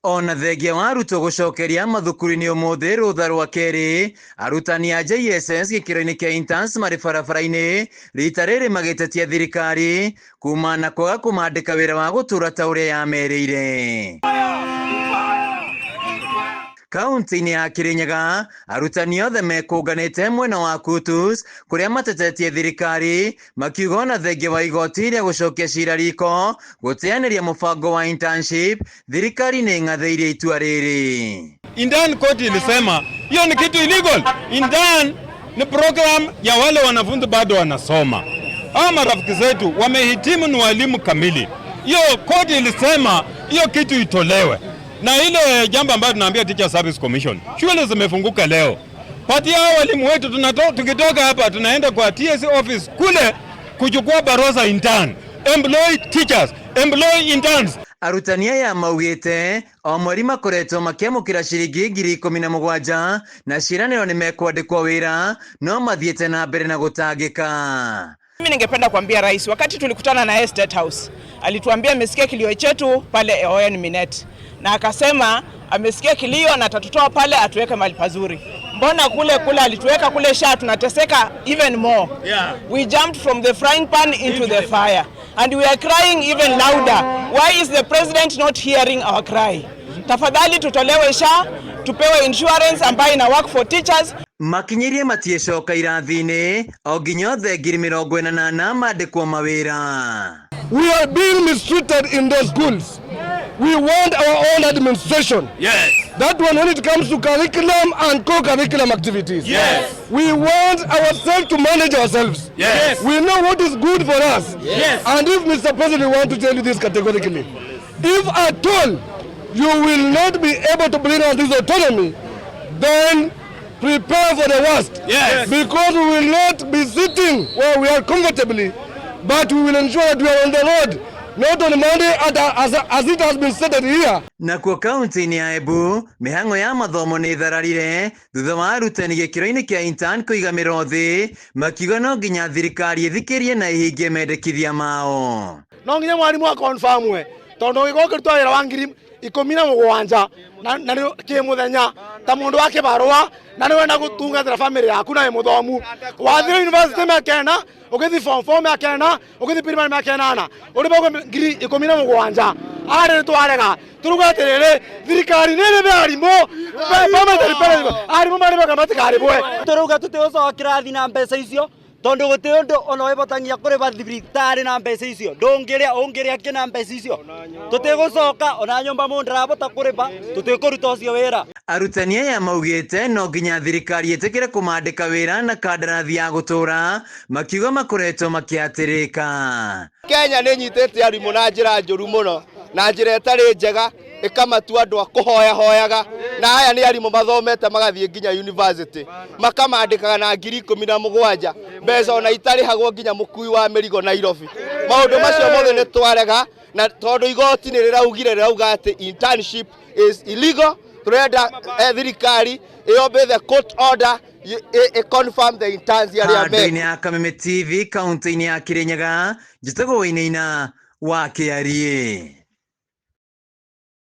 Ona thengia wa arutwo gũcokeria mathukuru-inĩ ũmũthĩ rũtha rwa kerĩ, arutani a JSS gĩkĩro-inĩ kĩa interns marĩ barabara-inĩ rita rĩrĩ magĩtetia thirikari kuma na kwaga kũmandĩka wĩra wa gũtũra ta ũrĩa yamerĩire. Kaunti-inĩ ya Kirinyaga, arutani othe mekũnganĩte mwena wa Kutus kũrĩa matetetie thirikari makiuga ona thengia wa igoti rĩa gũcokia cira riko gũteanĩria mũbango wa internship, thirikari nĩ ĩng'athĩirie itua rĩrĩ. Intern court ilisema hiyo ni kitu illegal. Intern ni program ya wale wanafunzi bado wanasoma. Hawa marafiki zetu wamehitimu, ni walimu kamili. Hiyo court ilisema hiyo kitu itolewe. Na ile jambo ambayo tunaambia Teacher Service Commission, shule zimefunguka leo, patia hao walimu wetu. Tukitoka hapa tunaenda kwa TSC office kule kuchukua barua za intern. Employ teachers, employ interns. Arutani aya maugĩte o mweri makoretwo makĩamũkĩra ciringi 17,000 na ciĩranĩro nĩ mekwandĩkwo wĩra no mathiĩte na mbere na gũtangĩka. Mimi ningependa kuambia rais, wakati tulikutana na yeye State House, alituambia amesikia kilio chetu pale Oen Minet, na akasema amesikia kilio na atatutoa pale atuweke mahali pazuri. Mbona kule kule alituweka kule SHA tunateseka even more. We jumped from the frying pan into the fire and we are crying even louder. Why is the president not hearing our cry? Tafadhali tutolewe SHA, tupewe insurance ambayo ina work for teachers. Makinyirie matiĩcoka irathi-inĩ o nginya othe 44,000 mandĩkwo mawĩra. We are being mistreated in those schools. We want our own administration. That one, when it comes to curriculum and co-curriculum activities. We want ourselves to manage ourselves. We know what is good for us. And if Mr. President, we want to tell you this categorically, if at all you will not be able to bring us this autonomy, then prepare for the worst. Because we will not be sitting where we are comfortably, but we will ensure that we are on the road, not on Monday as it has been stated here. Nakuo kaunti-inĩ ya Embu mĩhang'o ya mathomo nĩ ĩthararire thutha wa arutani gĩkĩro-inĩ kĩa intern kũiga mĩro thĩ makiuga no nginya thirikari ĩthikĩrie na ĩhingie mendekithia mao. No nginya mwarimu akonfamwe tondu ũngĩkorwo ũkĩruta wĩra wa 17,000 na nĩ kĩ mũthenya ta mũndũ wa kĩbarũa na nĩ wenda gũtungatĩra family yaku na wĩ mũthomu, wathire university mĩaka 4, ũgĩthiĩ form 4 mĩaka 4, ũgĩthiĩ primary mĩaka 8, ũrĩbagwo 17,000. Arĩ nĩ twarega, tũruga atĩrĩrĩ, thirikari nĩ ĩrĩbe arimũ permanent, arimũ marĩbaga matikarĩbwe. Tũrauga tũtigũcoka kĩrathi na mbeca icio tondu guti undu ona wibotangia kuriba thibitari na mbeca icio, ndungiria ungiria ki na mbeca icio, tutigucoka ona nyumba mundu ndarabota kuriba, tutikuruta ucio wira. Arutani aya maugĩte no nginya thirikari ĩtĩkĩre kũmandĩka wĩra na kandarathi ya gũtũra, makiuga makoretwo makĩatĩrĩka. Kenya nĩ nyitĩte arimũ na njĩra njũru mũno, na njĩra ĩtarĩ njega, ĩkamatua andũ a kũhoyahoyaga, na aya nĩ arimũ mathomete magathiĩ nginya university, makamandĩkaga na 17,000, mbeca ona itarĩhagwo nginya mũkui wa mĩrigo Nairobi. Maũndũ macio mothe nĩ twarega, na tondũ igoti nĩ rĩraugire, rĩrauga atĩ internship is illegal, tũrenda thirikari ĩobey the court order, ĩ confirm the interns arĩa me Handũ-inĩ ya Kameme TV kaunti-inĩ ya Kirinyaga, njĩtagwo Wainaina wa Kĩariĩ.